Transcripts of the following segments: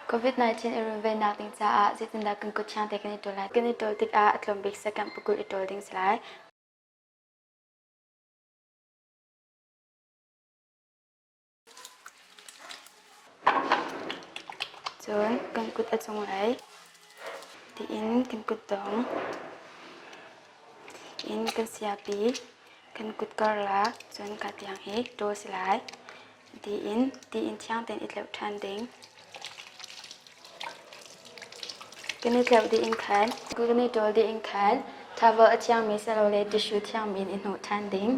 COVID-19 i runvennak ding caah zeitindah kan kut thiang te kan i ṭawl lai? Kan i ṭawl tikah a tlawm bik second pakul i ṭawl ding si lai. Cun kan kut a cunglei tiin kan kutdong in kan siapi kan kut karlak cun ka tiang hi ṭawl si lai. Tiin tiin thiang tein i tleuh ṭhan ding. Kan i tleuh dih in khan kan i ṭawl dih in khan towel a thiangmi silole tissue thiangmi in i hnawh ṭhan ding.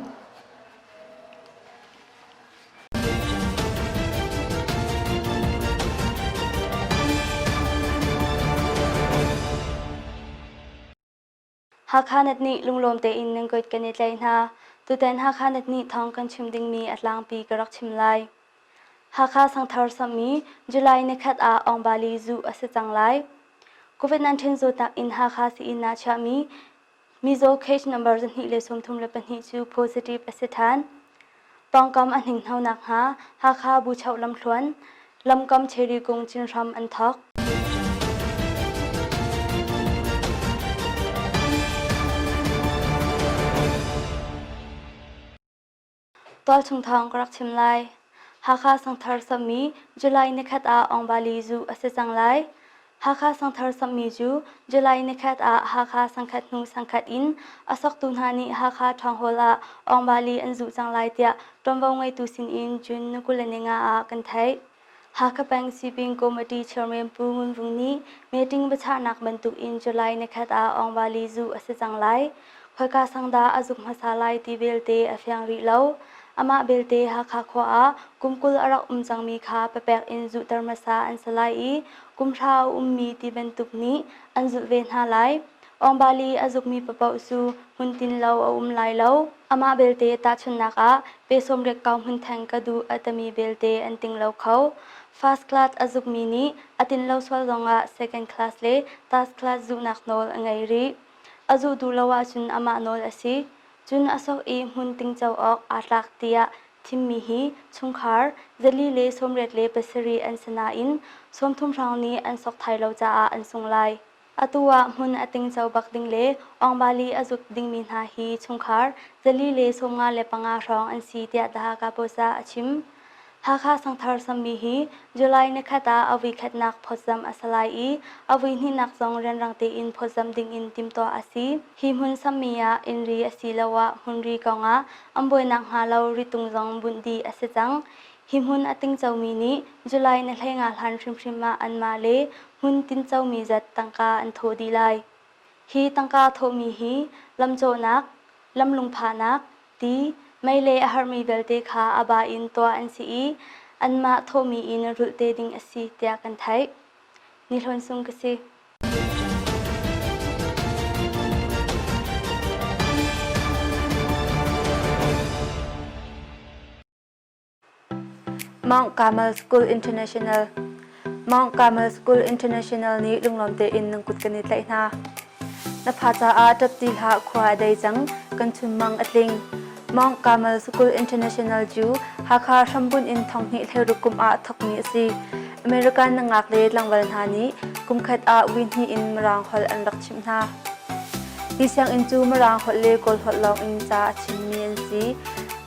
Hakha nat nih lunglawm tein nan kut kan i tlaih hna. Tutan Hakha nat nih thawng kan chim dingmi a tlangpi ka rak chim lai. Hakha sangthar samhmi July nikhat ah Awngbali zuh a si cang lai. COVID-19 zawtnak in Hakha sii-inn ah chiahmi Mizaw case number 234 cu positive a si ṭhan. Pawngkam a hninghno nakhnga Hakha Buchoh lamthluan lamkam cherry kung cin hram an thawk. Tualchung thawng ka rak chim lai. Hakha sangthar sammi July nikhat ah Awngbali zu a si cang lai. Hakha sangthar sammi cu July nikhat ah Hakha sangkhat hnu sangkhat in a soktu hna nih Hakha Ṭhawng Hall ah Awngbali an zuh cang lai tiah ṭuanvo ngeitu sinin June ni 25 ah kan theih. Hakha peng Sipin Committee Chairman Pu Ngun Vung nih meeting biachahnak bantuk in July nikhat ah Awngbali zu a si cang lai. Khoika sang dah a zuk hmasa lai ti belte a fiang rih lo. Amah belte Hakha khua ah kum 20 a rak um cangmi kha papek in zuhter hmasa an si lai i kum hra a ummi ti bantuk nih an zulh ve hna lai. Awngbali a zukmi paoh cu hmuntin lo a um lai lo. Amah belte tahchunhnak ah pe sawmriat kau hmun theng ka duh a timi belte an ting lo kho. First class a zukmi nih a tin lo sual zongah second class le third class zuhnak nawl a ngei rih. A zuh duh lo ahcun amah nawl a si. Cun a sok i hmun tingco awk aa tlak tiah thimmi hi chungkhar 487 an si nain 30 hrawng nih an sok thai lo caah an sung lai. Atu ah hmun a tingco bak ding le Awngbali a zut dingmi hna hi chungkhar 455 hrawng an si tiah The Hakha Post ah a chim. Hakha sangthar sammi hi July nikhat ah a voikhatnak phawtzamh a si lai i a voihnihnak zong rianrang tein phawtzamh dingin timhtuah a si. Hi hmun sammi ah innri asiloah hmunri kongah an buainak hnga lo ritung zong bunh dih a si cang. Hi hmun a tingcomi nih July ni 15 hlan hrimhrim ah anmah le hmun tincomi zat tangka an thawh dih lai. Hi tangka thawhmi hi lamcawhnak, lamlungphahnak, ti, mei le a harmi vialte kha a ba in tuah an si i anmah thawhmi in rulh te ding a si tiah kan theih. Ni Hlawn Sung ka si. Mount Carmel School International Mount Carmel School International nih lunglawm tein nan kut kan i tlaih hna. Na fa caah ṭap ti hlah khua a dei cang, kan chunmang a tling. Mount Carmel School International cu Hakha hrambunh in thonghnih hleiruk kum ah thawkmi a si. American nangak le tlangval hna nih kumkhat ah vui hnih in Mirang holh an rak chimh hna. Hi sianginn cu Mirang holh le Kawl holh lawng in ca a chimmi an si.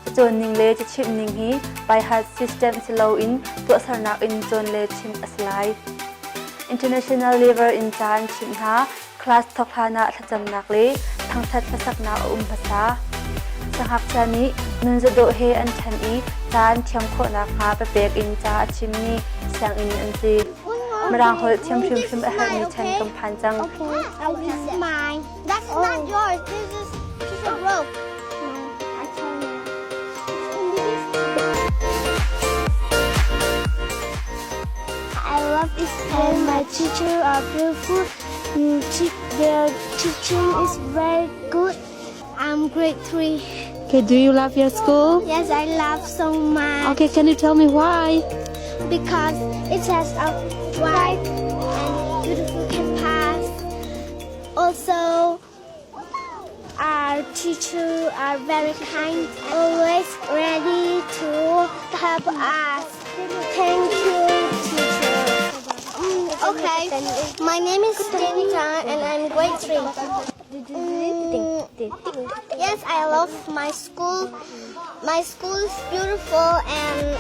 Cacawn ning le cachimh ning hi by-heart system si loin tuahsernak in cawn le chimh a si lai. International level in ca an chimh hna. Class thawk hlan ah thlacamnak le thangṭhat hlasaknak a um hmasa. Siangngakchia nih nunzadawh he an ṭhan i ca an thiam khawh nakhnga papek in ca a chimmi sianginn an si. Mirang holh thiam hrimhrim a herhmi chan kan phan cang. Okay, this is mine. That's not yours. This is piece of rope. I tell you. I love this and my teacher are beautiful. Their teaching is very good. I'm grade 3. Okay, do you love your school? Yes, I love so much. Okay, can you tell me why? Because it has a wide and beautiful campus. Also, our teachers are very kind, always ready to help us. Thank you, teacher. Okay. My name is Jenny Tan and I'm grade 3. Yes, I love my school. My school is beautiful and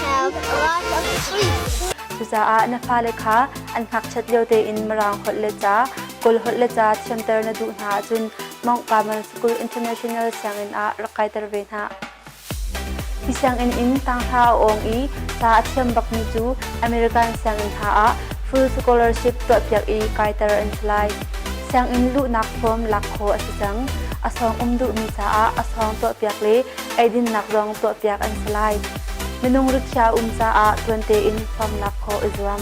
have a lot of trees. Cucaah na fale kha an ngakchiat lio tein Mirang holh le ca, Kawl holh le ca thiamter na duh hna ahcun Mount Carmel School International sianginn ah rak kaiter ve hna. Hi sianginn in tanghra a awng i ca a thiam bakmi cu American sianginn hna ah full scholarship tuahpiak i kaiter an si lai. Sianginn luhnak form lak khawh a si cang. A sawng um duhmi caah a sawng tuahpiak le eidinnak zong tuahpiak an si lai. Minung rikhiah um caah tuan tein form lak khawh i zuam.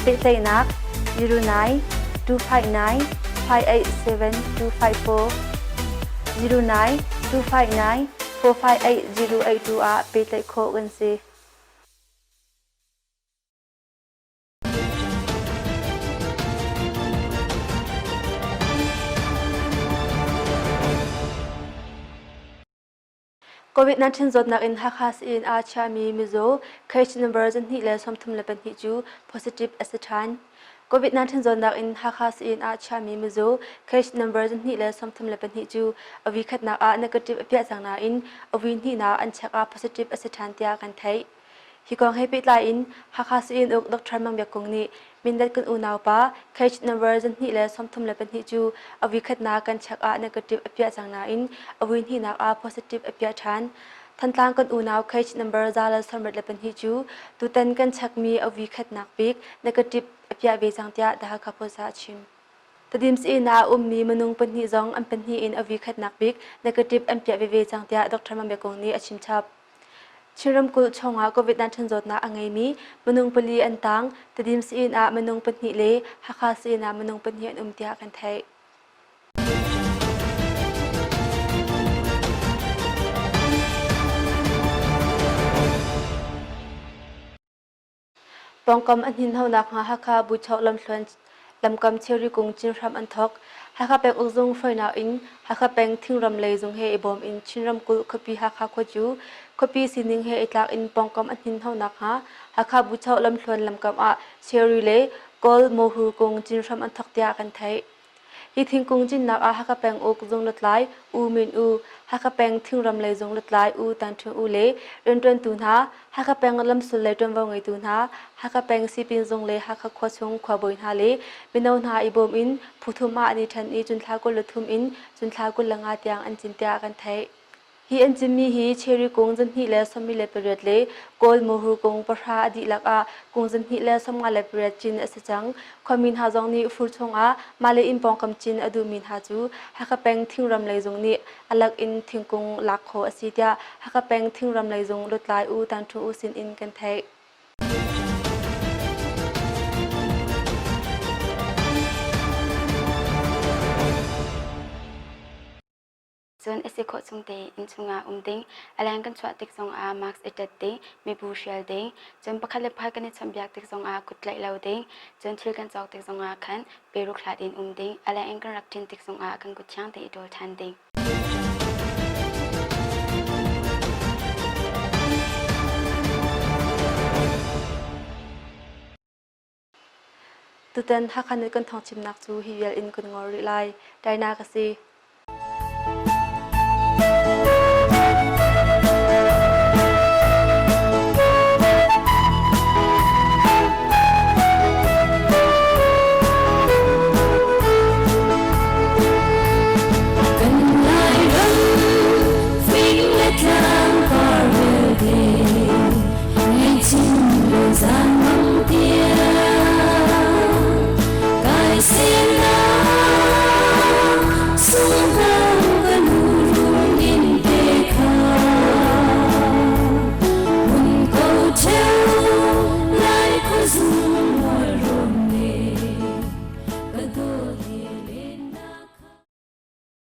Pehtlaihnak 09 259 587 254 09 259 458 082 ah pehtlaih khawh kan si. COVID-19 zawtnak in Hakha sii-inn ah chiahmi mizaw case number 234 cu positive a si ṭhan. COVID-19 zawtnak in Hakha sii-inn ah chiahmi mizaw case number 234 cu a voi khatnak ah negative a piah cang nain a voi hnihnak an check ah positive a si ṭhan tiah kan theih. Hi kong he pehtlai in Hakha sii-inn uk Dr. Mang Biak Kung nih Mindat kan unau pa case number 234 cu a voi khatnak kan check ah negative a piah cang nain a voi hnihnak ah positive a piah ṭhan. Thantlang kan unau case number 174 cu tutan kan checkmi a voi khatnak bik negative a piah ve cang tiah The Hakha Post ah a chim. Tedim sii-inn ah a ummi minung pahnih zong an pahnih in a voi khatnak bik negative an piah veve cang tiah Dr. Mang Biak Kung nih a chim chap. Chin ramkulh chungah COVID-19 zawtnak a ngeimi minung pali an tang. Tedim sii-inn ah minung pahnih le Hakha sii-inn ah minung pahnih an um tiah kan theih. Pawngkam a hninhnonak hnga Hakha Buchoh lamthluan lamkam thilri kung cin hram an thawk. Hakha penguk zung hruainak in Hakha peng thingram lei zung he i bawm in Chin ramkulh khuapi Hakha khua cu khuapi sining he i tlak in pawngkam a hninhnonak hnga Hakha Buchoh lamthluan lamkam ah cherry le kawl mawhur kung cin hram an thawk tiah kan theih. Hi thingkung cinnak ah Hakha penguk zung lutlai U Min U, Hakha peng thingram lei zung lutlai U Tan Ṭhun U le rianṭuantu hna, Hakha peng lamsul lei ṭuanvo ngeitu hna, Hakha peng sipin zung le Hakha khuachung khuabawi hna le mino hna i bawm in phu thum ah an i ṭhen i cun thla 23 in cun thla 25 tiang an cin tiah kan theih. Hi an cinmi hi cherry kung 218 le Kawl mawhur kung pahra a dihlak ah kung 258 cin a si cang. Khuami hna zong nih fur chungah mah le inn pawngkam cin a duhmi hna cu Hakha peng thingram lei zung nih a lak in thingkung lak khawh a si tiah Hakha peng thingram lei zung lutlai U Tan Ṭhu U sin in kan theih. Cun a si khawh chung tein innchung ah um ding, a leng kan chuah tik zongah mask i ṭet ding, mibu hrial ding, cun pakhat le pakhat kan i chawnhbiak tik zongah kut tlaih lo ding, cun thil kan cawk tik zongah khan peruk hlat in um ding, a leng in kan rak ṭin tik zongah kan kut thiang tein i ṭawl ṭhan ding. Tutan Hakha nih kan thawngchimnak cu hi vial in kan ngol rih lai. Taina ka si.